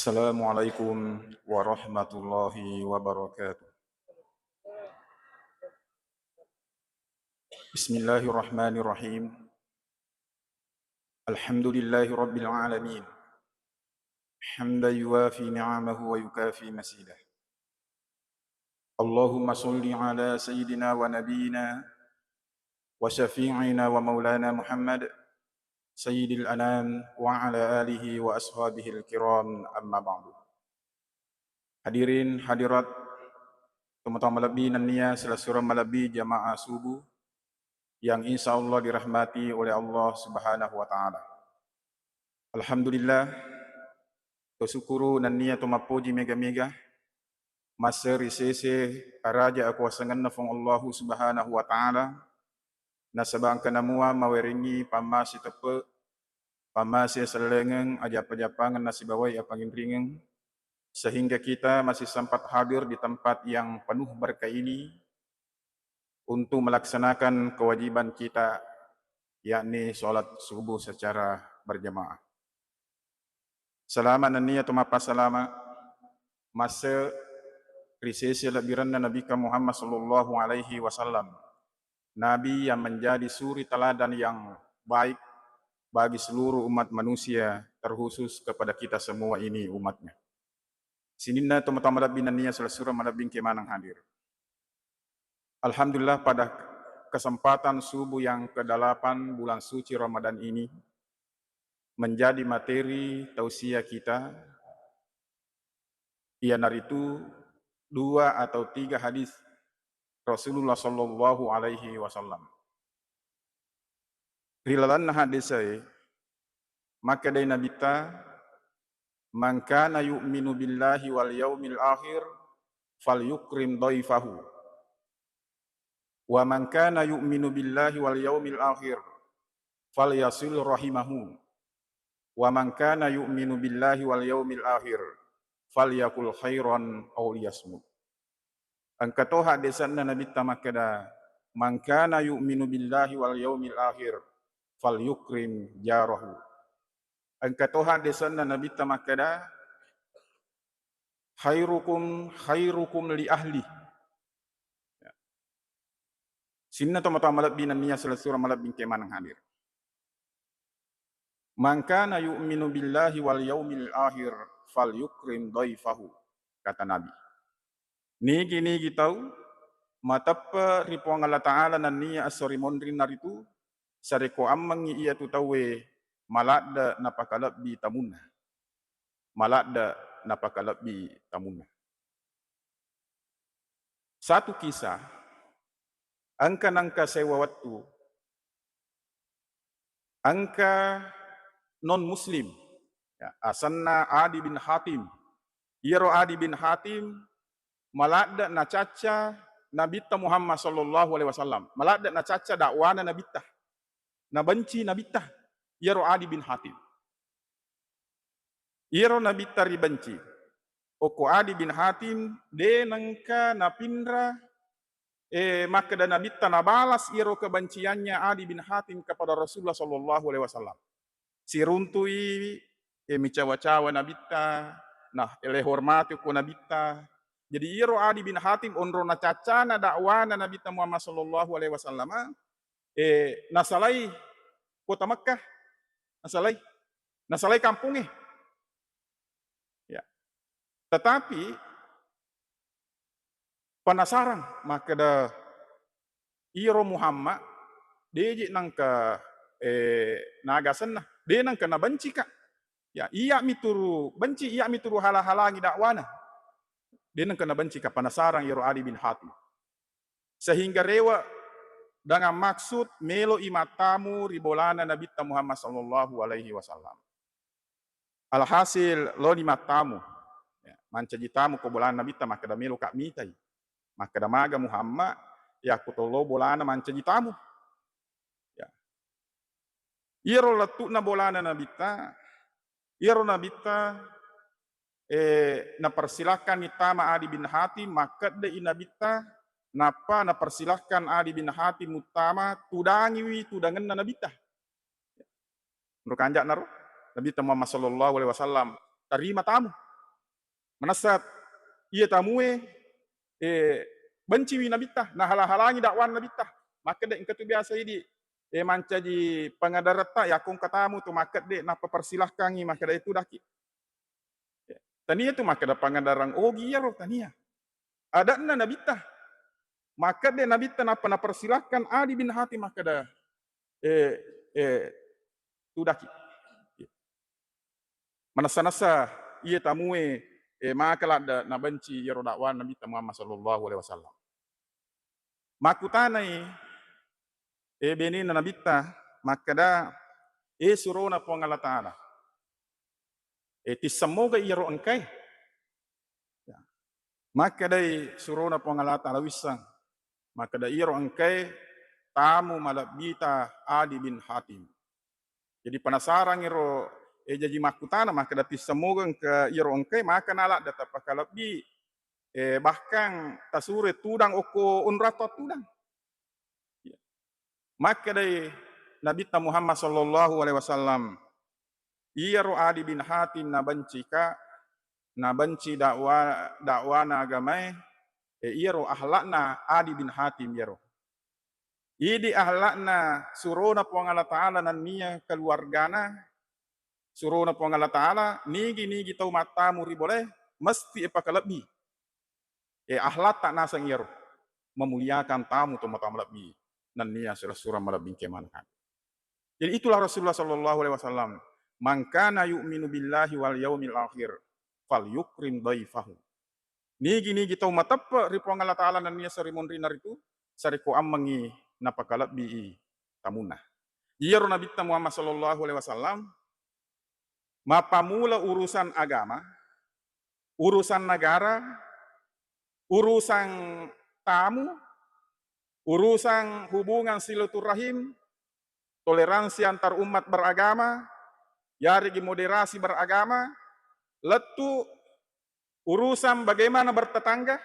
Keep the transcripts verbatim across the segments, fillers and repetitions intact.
Assalamualaikum warahmatullahi wabarakatuh. Bismillahirrahmanirrahim. Alhamdulillahi rabbil alamin. Hamdan yuwafi ni'amahu wa yukafi mazidah. Allahumma salli ala sayyidina wa nabiyina wa syafi'ina wa maulana Muhammad, sayyidil anam, wa ala alihi wa ashabihil kiram, amma ba'du. Hadirin hadirat, tomatoa malebbi nennia silessureng malebbi jamaah subuh yang insya Allah dirahmati oleh Allah Subhanahu wa Ta'ala. Alhamdulillah, to sukkuru nennia to mappoji mega-mega, masse ri sese araja akuasangenna Fuang Allahu Subhanahu wa Ta'ala, nasaba engka namua mawerengngi pammase teppe, pammase sellengeng, ajappa-jappangeng nasibawai apanginringeng, sehingga kita masih sempat hadir di tempat yang penuh berkah ini untuk melaksanakan kewajiban kita, yakni sholat subuh secara berjamaah. Salama nennia to mappasalama masse ri sese lebbirenna Nabikka Muhammad sallallahu alaihi wasallam, Nabi yang menjadi suri teladan yang baik bagi seluruh umat manusia, terkhusus kepada kita semua ini umatnya. Sininna tomatoa malebbi nennia silessureng malebbi engka maneng hadir. Alhamdulillah, pada kesempatan subuh yang kedelapan bulan suci Ramadan ini, menjadi materi tausiah kita, iyanaritu dua atau tiga hadis Rasulullah sallallahu alaihi wasallam. Ri lalenna hadis e, makkedai Nabitta, "Man kana yu'minu billahi wal yaumil akhir falyukrim dhaifahu. Wa man kana yu'minu billahi wal yaumil akhir falyasil rahimahu. Wa man kana yu'minu billahi wal yaumil akhir falyakul khairan aw liyasmut." Engka to haddesanna Nabitta makkeda, "Man kana yu'minu billahi wal yaumil akhir falyukrim jarahu." Engka to haddesanna Nabitta makkeda, "Khairukum khairukum li ahli." Ya. Sininna tomatoa malebbi nennia silessureng malebbi engka maneng hadir. "Man kana yu'minu billahi wal yaumil akhir falyukrim dhaifahu," kata Nabi. Nigi-nigi tau mateppe ri Puang Allah Ta'ala nennia esso ri monrinna ritu, sarekko ammengngi iyatu tauwe, maladde napakalebbi tamunna. Maladde napakalebbi tamunna. Satu kisah, engka nengka sewwa wettu, engka non muslim, ya, asenna Adi bin Hatim. Iyaro Adi bin Hatim maladde nacacca Nabitta Muhammad sallallahu alaihi wasallam, maladde nacacca dakwana Nabitta, nabenci Nabitta iyaro Adi bin Hatim. Iyaro Nabitta ribenci, okko Adi bin Hatim de nengka napinra, eh, makkeda Nabitta nabalas iyaro kebenciannya Adi bin Hatim kepada Rasulullah sallallahu alaihi wasallam. Siruntui, eh, micawa-cawa Nabitta, nah, ele hormati okko Nabitta. Jadi iyaro Adi bin Hatim onro nacaccana dakwana Nabitta Muhammad sallallahu alaihi wasallam, eh, nasalai kota Mekkah, nasalai, nasalai kampungnge. Ya. Tetapi penasarang makkeda, "Iyaro Muhammad deje nengka, eh, naga asenna, de nengka nabencika. Ya, iya mituru benci, iya mituru hala-halangi dakwana." De nengka nabencika, penasarang iyaro Adi bin Hatim. Sehingga rewe dengan maksud melo i mattamu ri bolana Nabitta Muhammad sallallahu alaihi wasallam. Alhasil, loni mattamu. Ya, mancaji tamu ko bolana Nabitta, makkeda, "Meloka mitai." Makkeda, "Maga Muhammad, yakko tolo bolana mancaji tamu." Ya. Iyaro lettu'na bolana Nabitta, iyaro Nabitta, eh, napersilakkanni tama Adi bin Hatim, makkedde i Nabitta, nappa napersilakkan Adi bin Hatim muttama, tudangiwi tudangenna Nabitta. Menurut kanja'na ro, Nabitta Muhammad sallallahu alaihi wasallam tarima tamu. Manessa iya tamue, eh, benciwi Nabitta, nahala-halangi dakwanna Nabitta. Makkeda engka tu biasa idi, eh, mancaji pangadaretta, yakko engka tamu tu makkedde, nappa persilahkangi, makkeda itu daki. Tania tu makkeda pangadarang ogi iyaro, tania. Adakna Nabitta. Makkeda Nabitta nappa napersilahkan Adi bin Hatim makkeda, eh, eh, tudaki. Manessa-nessa iya tamue, eh, maka ladde nabenci iyaro dakwah Nabitta Muhammad sallallahu alaihi wasallam. Makkutanai, eh, benena Nabitta makkeda, eh, surona Puang Allah Ta'ala. Eh, tissemmoga iyaro engkae. Ya. Makkedai surona Puang Allah Ta'ala wisseng. Makkeda iyaro engkae tamu malebbita Adi bin Hatim. Jadi penasaran iro, eh, jaji makkutana makkeda tissemmoga engka iyaro engkae, maka naladde tapakalebbi, eh, bahkan tasuro tudang okko onrang tudang. Ya. Makkedai Nabitta Muhammad sallallahu alaihi wasallam, iyaro Adi bin Hatim nabencika, nabenci dakwa-, dakwana agamae, eh, iyaro ahlakna Adi bin Hatim iyaro. Idi ahlakna surona Puang Allah Ta'ala nennia keluargana, surona Puang Allah Ta'ala, nigi-nigi tau mattamu ri bolae, mesti epakalebbi. Eh, ahlatta naseng iyaro, memuliakan tamu, tomatoa malebbi nennia sura-sura malebbi engkae maneng. Jadi itulah Rasulullah sallallahu alaihi wasallam, "Man kana yu'minu billahi wal yaumil akhir, falyukrim dhaifahu." Nigi-nigi tau mateppe ri Puang Allah Ta'ala nennia sarimunrina ritu, sarekko ammengngi napakalebbii tamunna. Iyaro Nabitta Muhammad sallallahu alaihi wasallam, mappammula urusan agama, urusan negara, urusan tamu, urusan hubungan silaturahim, toleransi antar umat beragama, yarigi moderasi beragama, lettu urusan bagaimana bertetangga,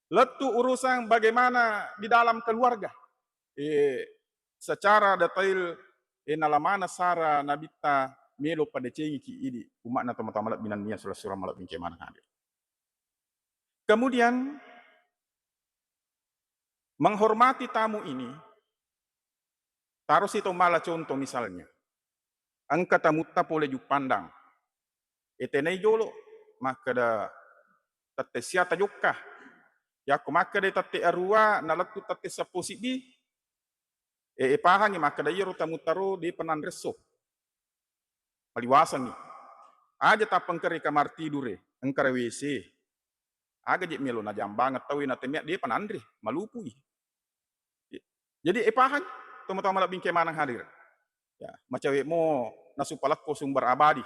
lettu urusan bagaimana di dalam keluarga. Eh, secara detail, eh, nalamana sara Nabitta melo padecengiki idi umatna tomatoa malebbi nennia sura-sura malebbi engkae maneng hadir. Kemudian, menghormati tamu ini, tarosi to mala contoh misalnya. Engka tamutta pole Juppandang. Etenai jolo, makkeda tette sia tajokka. Yakko makkeda tette arua, nalettu tette seppulo siddi, eh, eh, pahangi makkeda iyaro tamuttaro depa nanre esso. Maliwasengngi. Aja tappa engka ri kamar tidure, engka ri W C. Aga je melo najambangeng tauwe natemmiak depa nanre, malupui. Jadi, eh, pahang tomatoa malebbi engkae maneng hadir. Ya, macawe mo nasu palekko sumber abadi.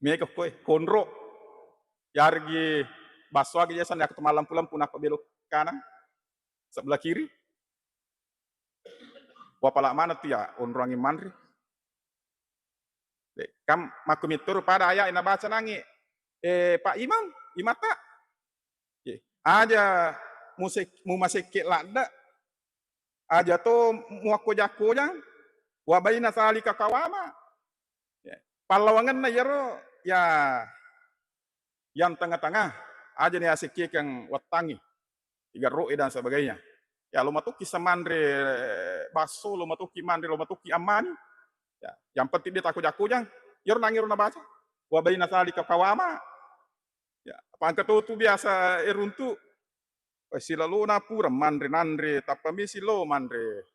Mega koe, konro. Yarigi basso aga jasan yakko to mallempu-lempu nappa belok kanan. Sebelah kiri. Wapala maneng tu ya onroangngi manre. De, kam makkumittoro pada ayat nabaca nangi, eh, Pak Imam, imata. Ye, aja musek-, mumasekke ladde, aja to muakko jakojang, wa baina salika kawama. Ya, pallawangenna iyaro, ya, yang tengah-tengah, aja ni asekkekeng wettangngi, igarro'e dan sebagainya. Ya, lo matokki semanre basso, lo matokki manre, lo matokki ammani. Ya, yang penting de takojang-kojang. Iyaro nangiro nabaca. Wa baina salika kawama. Ya, apa engka to tu biasa eruntu. Eh, silalona pura manre nanre, tappa misi lo manre.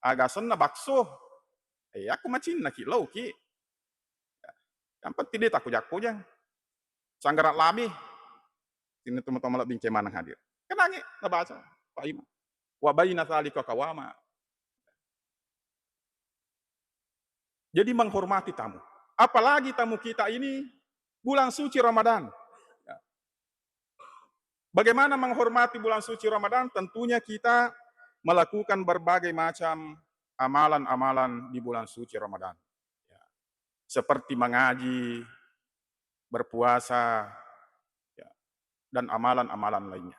Aga asenna bakso. Eh, aku macinnaki, lauki. Ya, yang penting de takojang-kojang. Sanggara lami. Sini teman-teman lebih maneng hadir. Kenangi, nabaca, Pak Imam. Wa baina salika kawama. Jadi menghormati tamu. Apalagi tamu kita ini bulan suci Ramadan. Ya. Bagaimana menghormati bulan suci Ramadan? Tentunya kita melakukan berbagai macam amalan-amalan di bulan suci Ramadan. Ya. Seperti mengaji, berpuasa, ya, dan amalan-amalan lainnya.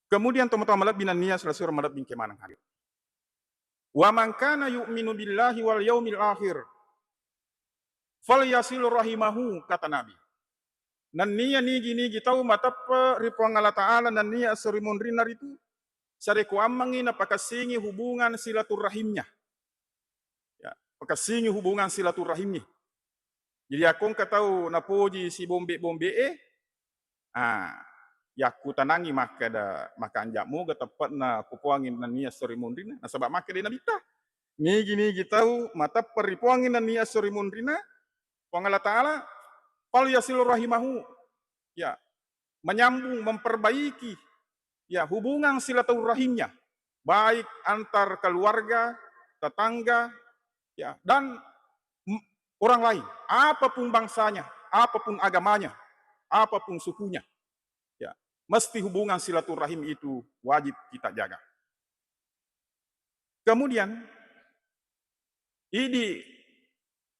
Kemudian teman-teman lebih nennia selesai Ramadan bingke maneng hadir. Wa man kana yu'minu billahi wal yaumil akhir, "Falyasil rahimahu," kata Nabi. Nennia nigi-nigi tau mateppe ri Puang Allah Ta'ala, nennia esso ri munrinna ritu, sareko ammengngi napakessingi hubungan silaturrahimnya. Ya, pakessingi hubungan silaturrahimnya. Jadi, akko engka tau napoji sibombe-bombe e, ah, yakkutanangngi makkeda, makanja moga teppe'na ko Puangnge nennia esso ri munrinna, nasaba makkeda Nabitta, nigi-nigi tau mateppe ri Puangnge nennia esso ri munrinna, Puang Allah Ta'ala, "Falyasil rahimahu." Ya, menyambung, memperbaiki, ya, hubungan silaturahimnya, baik antar keluarga, tetangga, ya, dan m-, orang lain, apapun bangsanya, apapun agamanya, apapun sukunya, ya, mesti hubungan silaturahim itu wajib kita jaga. Kemudian, idi,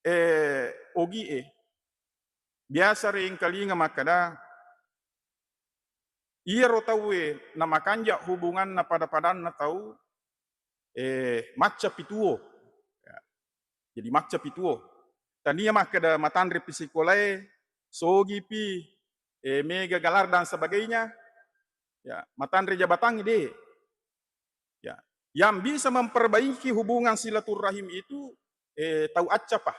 eh, ogi e, biasa ri engkalinga makkeda, iyaro tauwe namakanja hubunganna pada-padanna tau, eh, macca pituo. Ya. Jadi macca pituo. Tania makkeda matanre pi sikolae, sogi pi, eh, mega galar dan sebagainya. Ya, matanre jabatan de. Ya, yang bisa memperbaiki hubungan silaturahim itu, eh, tau accapa.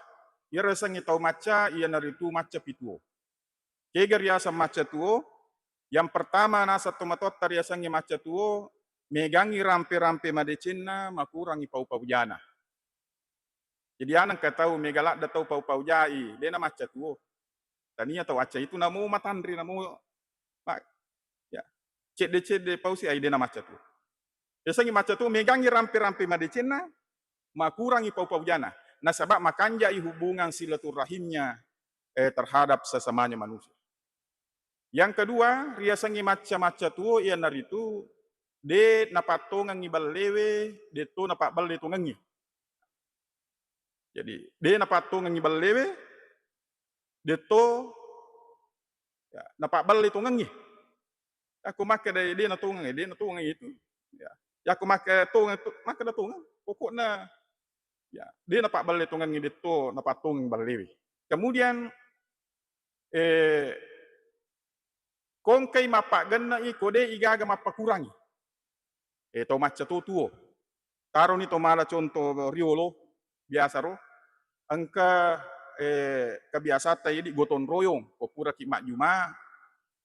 Iyaro yasengnge tau macca, iyanaritu macca pituo. Kega riaseng macca tuo? Yang pertama, naseng tomatoatta riasengnge macca tuo, megangngi rampe-rampe madecenna, makurangngi pau-pau jana. Jadi, anengka tau mega ladde tau pau-pau jai, de namacca tuo. Tania tau acca itu namo matanre, namo ma-, ya, cedde-cedde pausi ai de namacca tuo. Yasengngi macca tuo, megangngi rampe-rampe madecenna, makurangngi pau-pau jana. Nasaba makanjai hubungan silaturahimnya, eh, terhadap sesamanya manusia. Yang kedua, riasengngi macca-macca tuo, iyanaritu de napattongengngi ballewe, detto napabballe tongengngi. Jadi, de napattongengngi ballewe, detto, ya, napabballe tongengngi. Yakko makkeda de natongeng, de natongeng itu. Ya. Yakko makkeda tongeng, to-, makkeda tongeng. Pokokna, ya, de napabballe tongengngi, detto napattongengngi ballewe. Kemudian, eh, kongkai mappaggenne'i ko de igaga mappakurangi. Eh, tau macca to tuo. Taroni to mala contoh riolo, biasa ro. Engka, eh, kebiasatta idi gotong royong, ko puraki majjuma,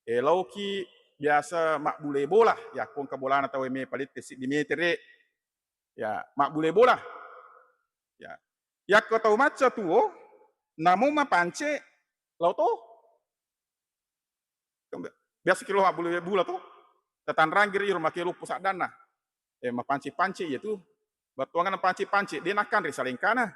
eh, laoki biasa mabbule bola, yakko engka bolana tau me palette siddi metere. Ya, mabbule bola. Ya. Yakko tau macca tuo, namo mapance, lao to. Biasa ki lo mabbule bola to. Tatanrang giri iro make loppo saddanna. Eh, mapance-pance iya tu. Battuanganna pance-pance, de nakkanre salengkana.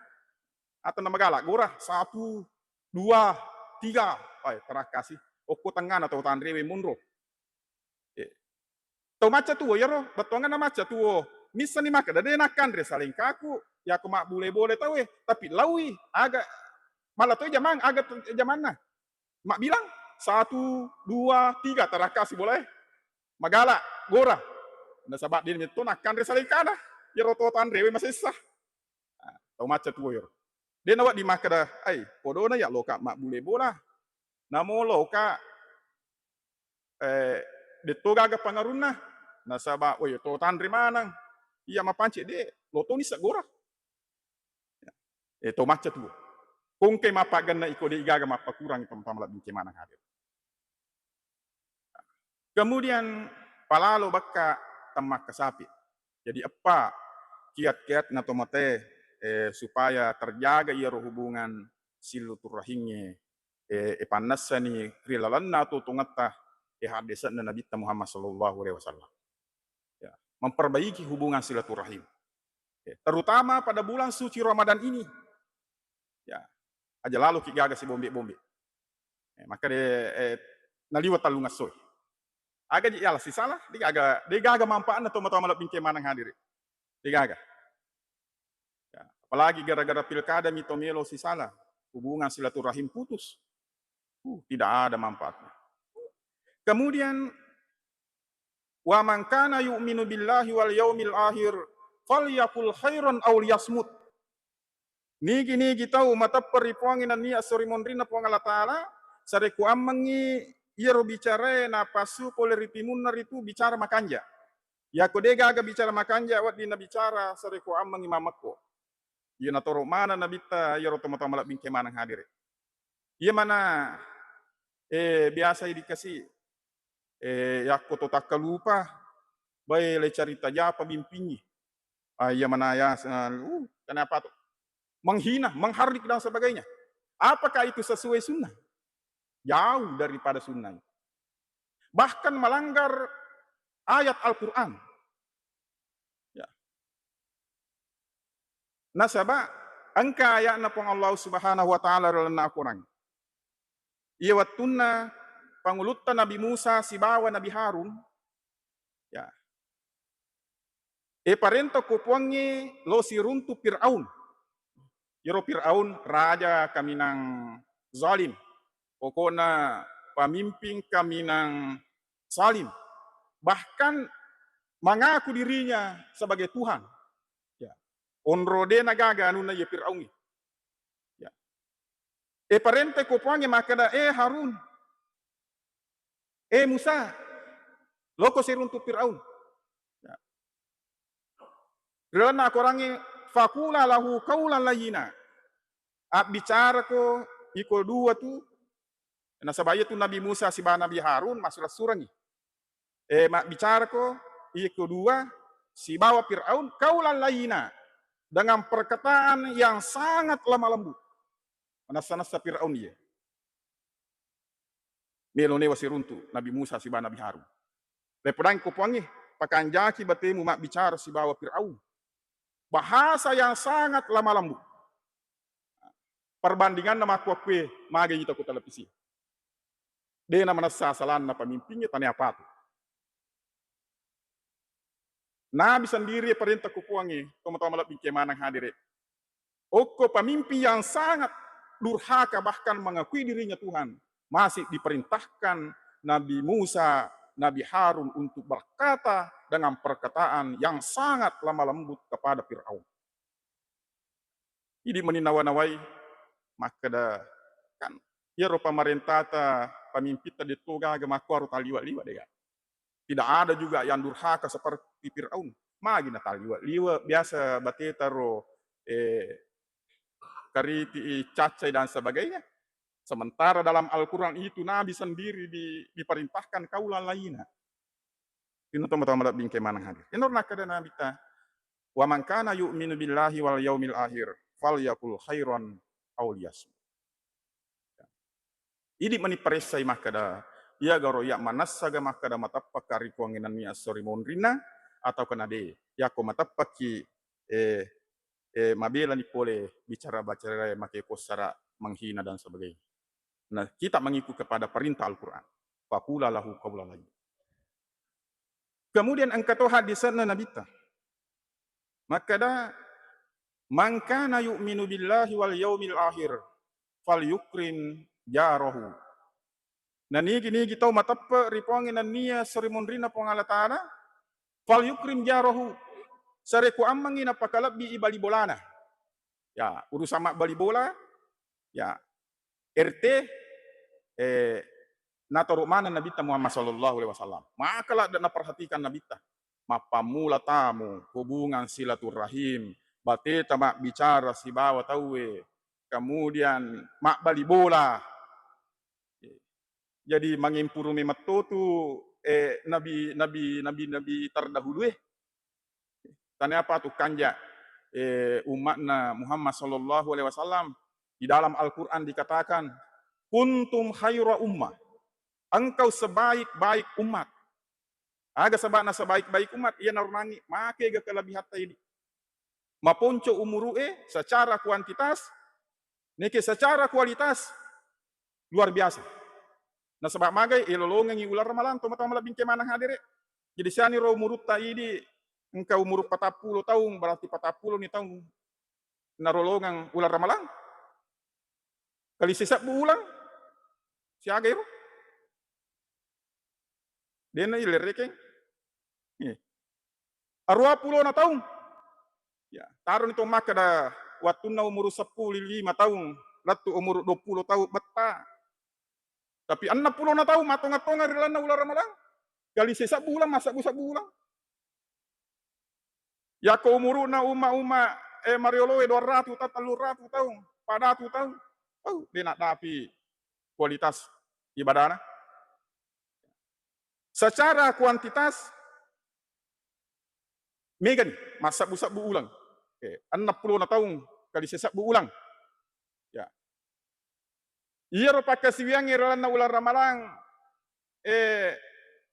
Atau namagala gora, satu, dua, tiga. Ai, tarakkasi. Okko tengngana tau tanrewe monro. Eh, tau macca tuo iyaro, battuanganna macca tuo. Missani makkeda, de nakkanre salengkaku, yakko mabbule-bule tauwe, tapi laui, aga, mala toi jamang, aga to jamanna. Mabbilang, satu, dua, tiga, tarakkasi bolae. Magala, gora. Nasaba de metto nakkanre salengkana. Iyaro to tanrewe masessa. Ah, tau macca tuo iyaro. De nawedding makkeda, ai, podona ya loka mabbule bola. Namo loka, eh, detto gaga pangarunna. Nasaba, oh, iya to tanre maneng. Iya mapance de, lo toni segora. Eh, to macca tuo. Kongke mappaggenna iko de gaga mappakurang, to mappamalebbi engke maneng hadir. Kemudian palalo bakka temmakka sapi. Jadi eppa kiat-kiatna to mate, eh, supaya terjaga iyaro hubungan silaturahimnge, eh, eh, pannessani ri lalenna totongetta, eh, haddese'na Nabitta Muhammad sallallahu alaihi wasallam. Ya, memperbaiki hubungan silaturahim. Ya, terutama pada bulan suci Ramadan ini. Ya, aja lalo ki gaga si bombe-bombe. Eh, maka de, eh, naliwa tallung essoi. Aga ji yala sisala, de gaga, de gaga manfaatna to matoa malebbi engke maneng hadiri. De gaga. Ya, apalagi gara-gara pilkada mi to melo sisala, hubungan silaturahim putus. Uh, tidak ada manfaatnya. Kemudian, "Wa man kana yu'minu billahi wal yaumil akhir falyakul khairan aw liyasmut." Nigi-nigi tau mateppe' ri Puangnge nennia esso ri monrinna Puang Allah Taala, sarekkuammengngi iyaro bicarae napassu pole ri timunna ritu bicara makanja. Yakko de' gaga bicara makanja, wedding nabicara sarekkuammengngi mammekko. Iyanatoro maneng Nabitta iyaro tomatoa malebbi engkae maneng hadere. Iya mana, eh, biasa idi kasi, eh, yakko to takkalupa, bae le carita japa bimpingngi. Ah, iya mana ya, uh, kenapa tuh? Menghina, menghardik dan sebagainya. Apakah itu sesuai sunnah? Jauh daripada sunnah. Bahkan melanggar ayat Al-Quran. Ya. Nasaba engka ayatna Puang Allah Subhanahu wa Ta'ala ri lalenna Al-Quran. Iya wettunna pangulutta Nabi Musa sibawa Nabi Harun, ya, e parenta ko Puangnge lo siruntu Fir'aun. Iyaro Fir'aun raja kaminang zalim. Pokokna pamimpin kaminang zalim. Bahkan mengaku dirinya sebagai Tuhan. Ya. Onro de' nagaga anunna iya Fir'aun. Ya. E parenta ko Puangnge makkeda, "Eh Harun, eh Musa, loko siruntu Fir'aun." Ya. Ri lalenna Al-Qurangnge, "Faqula lahu qaulan layyina." Abbicarako iko dua tu, nasaba iya tu Nabi Musa sibawa Nabi Harun massureng-surengngi. Eh, mabbicarako iko dua sibawa Fir'aun qaulan layyina, dengan perkataan yang sangat lemah lembut. Manessa-nessa Fir'aun iya. Melo newa siruntu Nabi Musa sibawa Nabi Harun. Lepodangi ko Puangnge, pakanjaki batemu mabbicara sibawa Fir'aun. Bahasa yang sangat lemah lembut. Perbandinganna makkuakkue, magai ita ko televisi. De' namanessa asalanna pamimpingnge, tania patu. Nabi sendiri parenta ko Puangnge, tomatoa malebbi engkae maneng hadere. Okko pemimpin yang sangat durhaka, bahkan mengakui dirinya Tuhan, masih diperintahkan Nabi Musa, Nabi Harun untuk berkata dengan perkataan yang sangat lemah lembut kepada Firaun. Idi' meni nawa-nawai makkeda, kan iyaro pamarentata, pamimpitta de'to gaga makkuaro talliwe'-liwe', de'ga. Tidak ada juga yang durhaka seperti Firaun. Magi natalliwe'-liwe', biasa bateta ro, eh, kariti, caccai dan sebagainya. Sementara dalam Al-Quran itu Nabi sendiri di-, diperintahkan qaulan layyina. Ino tomatoa malebbi engkae maneng hadir. Ino nakkeda Nabitta, "Wa man kana yu'minu billahi wal yaumil akhir, falyakul khairan aw liyasmut." Idi' meni paressai makkeda, iyagaro iya' manessaga makkeda mateppaka ri Puangnge nennia esso ri monrinna, atau kena de'. Yakko mateppaki, eh, eh, mabelani pole bicara-bicara make possara, menghina dan sebagainya. Nah, kita mengikut kepada perintah Al-Quran. Faqula lahu qaulan layyin. Kemudian engka to hadisanna Nabitta. Makkeda, "Man kana yu'minu billahi wal yaumil akhir, falyukrim jarahu." Nanigi-nigi tau mateppe' ri Puangnge nennia esso ri monrinna Puang Allah Taala, falyukrim jarahu. Sarekkuammengngi napakalebbi i bali bolana. Ya, urusan mabbali bola, ya, R T, eh, natoro maneng Nabitta Muhammad sallallahu alaihi wasallam. Maka ladde' naperhatikan Nabitta. Mappammula tamu, hubungan silaturrahim, bateta mabbicara sibawa tauwe, kemudian mabbali bola. Jadi, mangempuru memetto tu, eh, nabi, nabi, nabi, nabi terdahulu, eh. Taniapa tu kanja, eh, umma'na Muhammad sallallahu alaihi wasallam. Di dalam Al-Quran dikatakan, "Kuntum khaira ummah." Engkau sebaik-baik umat. Aga saba'na sebaik-baik umat? Iya naronangi, makega kelebihatta idi'. Maponco umuru'e secara kuantitas, neke secara kualitas luar biasa. Nasaba' magai, eh, lolongengngi uleng Ramalang, tomatoa malebbi engkae maneng hadere. Jadi sianiro umurutta idi', engka umuru patappulo taung, berarti patappulo ni taung narolongeng uleng Ramalang. Kali sisebbu uleng, siaga iro? De'na ilerekeng. Eh. Aruappulo na taung. Ya, taroni to makkeda, Wattunna umuru seppulo lima taung, lettu umuru dua puluh taung, betta. Tapi enneng pulona taung matongeng-tongeng ri lalenna uleng Ramalang. Kali sisebbu uleng, massebbu-sebbu uleng. Yakko umuru'na umma-umma, eh, marioloe dua ratu taung, tellu ratu taung, empat ratu taung, oh, de' naddapi kualitas ibadana. Secara kuantitas, megani, massebbu-sebbu uleng. Eh, enneng pulona taung kali sisebbu uleng. Ya. Iyaro pakkasiwiyangnge ri lalenna uleng Ramalang, eh,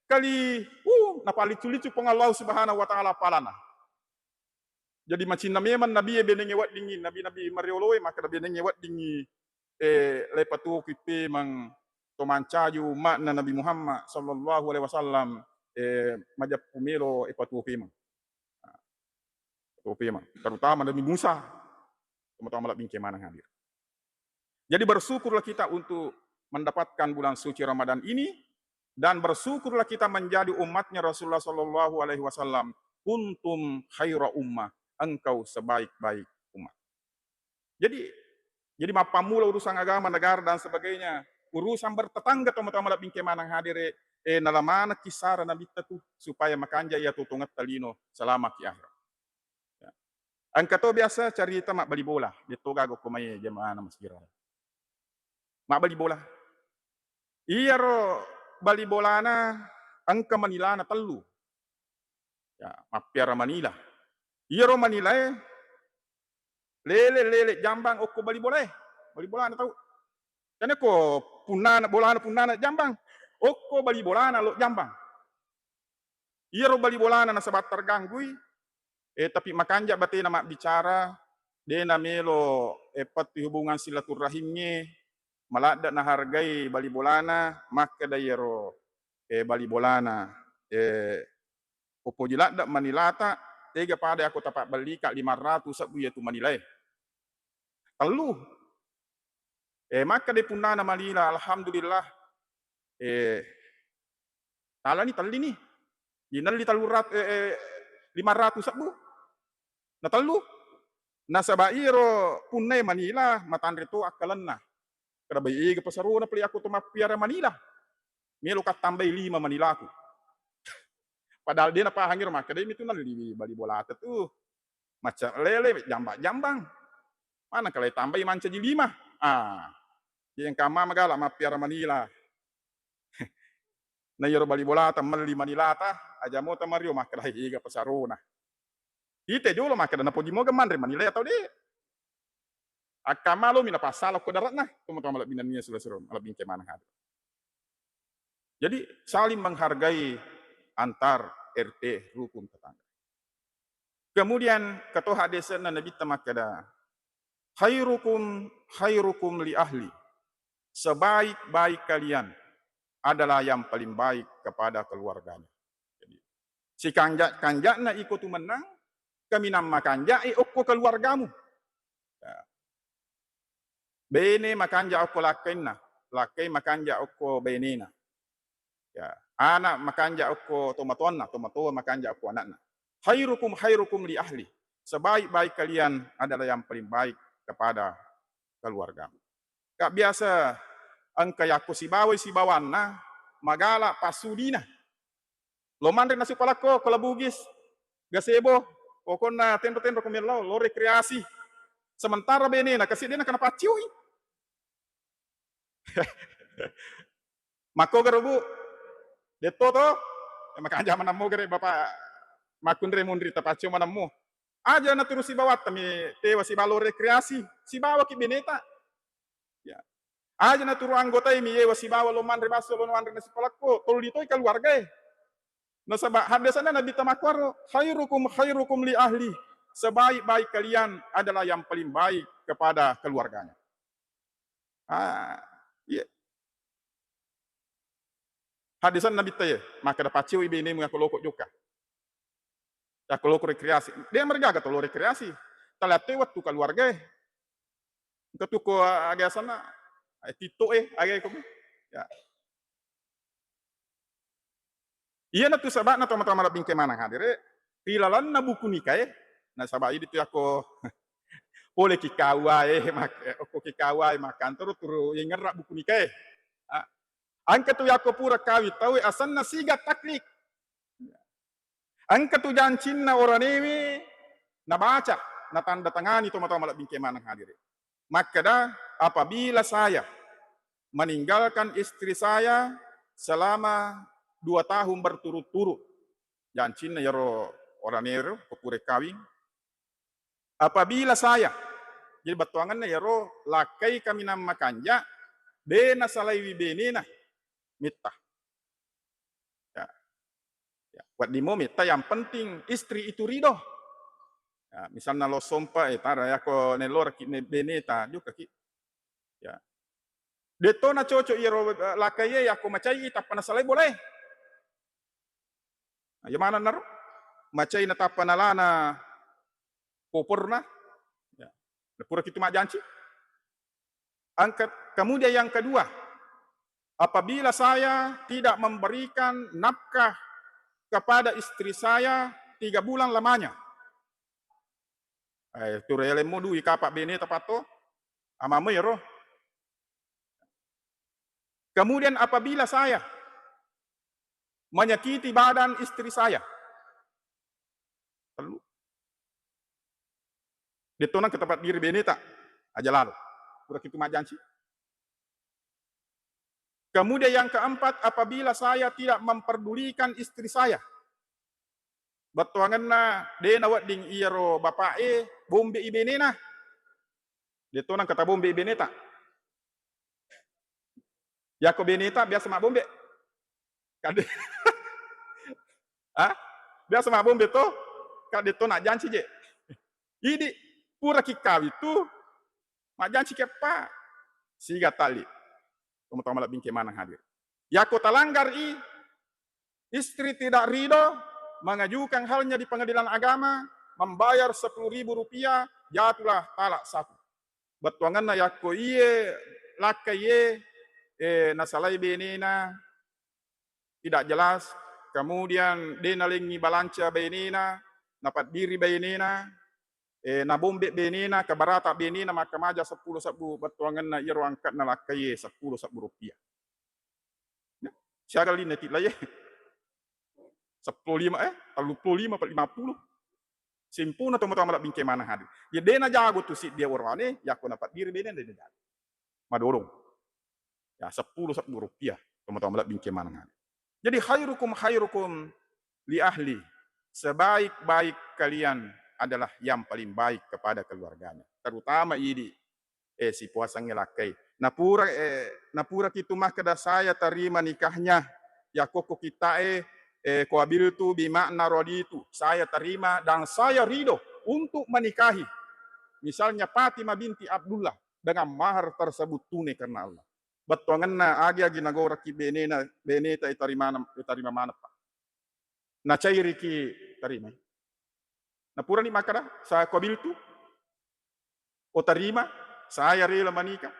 kali, uh, napalliccu-liccu Puang Allah Subhanahu wa Ta'ala palana. Jadi macinna memang nabie benengnge weddingngi, nabi-nabi marioloe makkeda benengnge weddingngi, eh, leipatuoki pemeng to mancaju umma'na Nabi Muhammad sallallahu alaihi wasallam, eh, majeppu melo ipatuo pemeng. Nah, patuo pemeng. Terutama Nabi Musa, teman-teman malebbi engka maneng hadir. Jadi bersyukurlah kita untuk mendapatkan bulan suci Ramadan ini, dan bersyukurlah kita menjadi umatnya Rasulullah sallallahu alaihi wasallam. Kuntum khaira ummah, engkau sebaik-baik umat. Jadi, jadi mappammula urusan agama, negara dan sebagainya, urusan bertetangga, teman-teman malebbi engka maneng hadir, eh, nala maneng kisara nabitta tu supaya makanja iya totongetta lino selama ki akhirat. Ya. Engka to biasa carita mabbali bola, de' to gaga ko mai jamaah masjid. Mabbali bola. Iyaro bali bolana engka manilana tellu. Ya, mappiara manila. Iyaro manilae lele, lele jambang okko bali bolae. Bali bolana tau. Tane ko punnana bolana, punnana jambang. Okko bali bolana lo jambang. Iyaro bali bolana nasaba terganggui, eh, tapi makanja batena mabbicara, de' namelo, eh, pettui hubungan silaturrahimnge, maladde' nahargai bali bolana, makkeda iyaro, eh, bali bolana, eh, ko poji ladde' manilata, tega pada ako tapabbellika lima ratu sebbu iyatu manilae. Tellu. Eh, makkeda punnana manila, alhamdulillah. Eh, talani, tellini. Dinelli tellu rat-, eh, eh, lima ratu sebbu. Na tellu. Nasaba iyaro punnai manila, matanre to akkalenna. Kada bai ega pasarona pale ako to mappiara manila. Melo kattambai lima manilaku. Padahal de' napahang iro, makkeda mitu nelli bali bolata tu. Macca lele, jambang-jambang. Mana kale tambai mancaji lima. Ah. Jadi engka amma magala mappiara manila. Na iyaro bali bolata melli manilata, aja mo tamario makkeda ega pasarona. Ite jolo makkeda napoji moga manre manila atau de'. Akkamalo mi napassala ko daratna, teman-teman malebbi nennia sila siro, malebbi engka maneng hadir. Jadi saling menghargai antar R T, rukun tetangga. Kemudian katoha desenna Nabitta makkeda, "Khairukum khairukum li ahli." Sebaik-baik kalian adalah yang paling baik kepada keluarganya. Jadi, sikanja-kanja'na iko tu mennang, kaminang makanja'i okko keluargamu. Ya. Bene makanja okko lakkainna, lakkai makanja okko benena. Ya, ana makanja okko tomatoanna, tomatoa makanja okko anakna. "Khairukum khairukum li ahli." Sebaik-baik kalian adalah yang paling baik kepada keluarga. Ka biasa engka yakko sibawai sibawanna magala passudina. Lo manre nasi palakko, kala Bugis, gasebo, pokokna tenro-tenro ko mellau, lo rekreasi. Sementara benena kasi de' nakana pacciui. Makkogaro, Bu? Detto to? Eh, makanja manammo gare Bapak makkunre munri tapaccio manammo. Aja naturu sibawatta mi tewa sibawa lo rekreasi, sibawaki beneta. Ya. Aja naturu anggotai mi yewa sibawa lo manre basso, lo manre nasi palakko, tolli toi keluargae. Nasaba haddesanna Nabi tamakkuaro, "Khairukum khairukum li ahli." Sebaik-baik kalian adalah yang paling baik kepada keluarganya. Ah, iya. Haddesanna Nabitta ye, makkeda, "Pacciwi benemu yakko loko jokka. Yakko loko rekreasi." De' marigaga to lo rekreasi. Talattoi wettu keluargae. Engka tu ko aga asenna, eh, TikTok e, aga ko. Ya. Iyanatu saba'na tomatoa malebbi engka maneng hadere, ri lalenna buku nikae, nasaba idi tu yakko Pole ki K U A e, mak-, okko ki K U A e makkantoro turu yengngerra buku nikae. Ah, engka tu yakko pura kawing tauwe asenna siga taklid. Engka tu jancinna oranewe nabaca, natanda tangani tomatoa malebbi engke maneng hadire. Makkeda, apabila saya meninggalkan istri saya selama dua tahun berturut-turut, jancinna yaro oranewe ro, ko pura kawing, apabila saya, jadi bettuangenna yaro lakkai kaminang makanja, de nasalaiwi benena, metta. Ya. Ya. Wedding mo metta, yang penting istri itu ridho. Ya, misalna lo sompa, eh, tara yako nelloraki ne-, beneta, jokaki. Ya. Detto na cocok iyaro, eh, lakkaie yako macai tappa nasalai bolae. Nah, iya maneng naro? Macai na tappa nalana koporna. Ya. Pura kitu majjanci. Angkat, kemudian yang kedua, apabila saya tidak memberikan nafkah kepada istri saya tiga bulan lamanya. Eh, tu relemmu dui kapa bene tapatto, amamu ero. Kemudian apabila saya menyakiti badan istri saya, tellu. Dettonang ke tempat diri beneta, aja lalo. Pura kitu majjanci. Kemudian yang keempat, apabila saya tidak memperdulikan istri saya, bettuangenna de nawedding iyaro bapa'e bombe i benena, dettonang kata bombe i beneta. Yako beneta biasa mabbombe. Kade. Ah? Biasa mabbombe to? Kade to najjanci je. Idi pura kikkawi tu majjanci keppa. Siga tali. Tomatoa malebbi engke maneng hadir. Yako talanggar i, istri tidak ridho, mengajukan halnya di pengadilan agama, membayar sepuluh ribu rupiah, jatuhlah talak satu. Bettuangenna yakko iye lakkai ye, eh, nasalai benena, tidak jelas, kemudian de nalengngi balanca benena, napaddiri benena, eh, nabombe benena, kabarata benena, makkamaja seppulo sebbu bettuangenna iyaro angkatna lakkai ye seppulo sebbu rupiah. Siaga linna ti laye? Seppulo lima, eh, tellu puluh lima, lima puluh. Simpuna tomatoa malebbi engke maneng hadir. Ya, de najago tu siddi oroane, yakko napaddiri bene de najago. Madodong. Ya, seppulo sebbu rupiah tomatoa malebbi engke maneng hadir. Jadi, khairukum khairukum li ahli. Sebaik-baik kalian adalah yang paling baik kepada keluarganya. Terutama idi eh, sipuasangnge lakkai. Napura, eh, napura kitu makkeda, "Saya terima nikahnya." Yakko ko kittae, eh, "Qabiltu bi makna raditu." Saya terima dan saya ridho untuk menikahi. Misalnya Fatimah binti Abdullah dengan mahar tersebut tunai karena Allah. Bettuangenna agi-agi nagoraki benena, beneta itarima, itarima maneng, Pak. Nacairiki tarimai. Napurani makkeda, "Saya qabiltu." Oh, tarima, saya rela menikah.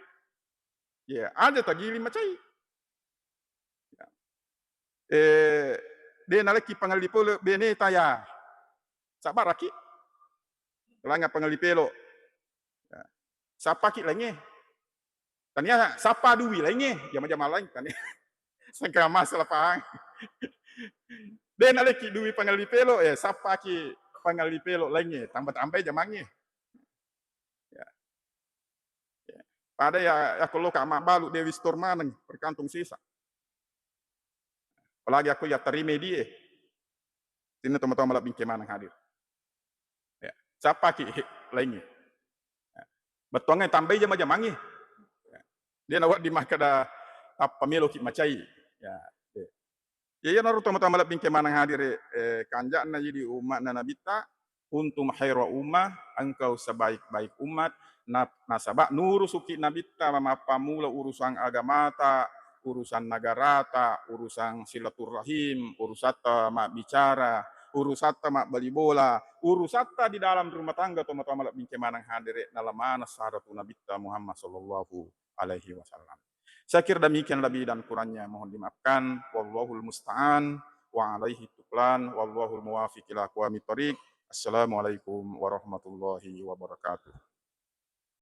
Ya, aja tagiling macai. Ya. Eh, de nalekki pangelli pole beneta ya. Sabaraki. Langa pangelli pelo. Ya. Sappaki laingnge. Tania sappa dui laingnge, jama-jama laing tania. Sengka masalah pahang. De nalekki dui pangelli pelo, eh, sappaki pangelli pelo laingnge, tambah-tambahi jamangnge. Ya. Ya. Pada ya, ya kalau ka mabbalu Dewi Store maneng, perkantong sisa. Apalagi aku ya terima dia. Sini teman-teman malah bingke maneng hadir. Ya. Sappaki laingnge. Ya. Bettuangnge tambai jama-jamangnge. Ya. Dia nawedding makkeda tappa meloki macai. Ya. Ya, iyanaro tomatoa malebbi engke maneng hadir, eh, kanja'na idi umma'na Nabitta, "Kuntum khaira ummah, engkau sebaik-baik umat." Na-, nasaba nurusuki Nabitta mappammula urusan agamata, urusan nagarata, urusan silaturrahim, urusatta mabbicara, urusatta mabbali bola, urusatta di dalam rumah tangga tomatoa malebbi engke maneng hadire, nalamana saratu Nabitta Muhammad sallallahu alaihi wasallam. Saya kira demikian, lebih dan kurangnya mohon dimaafkan. Wallahul musta'an wa alaihi tuklan. Wallahul muwafiq ila aqwamit thariq. Assalamualaikum warahmatullahi wabarakatuh.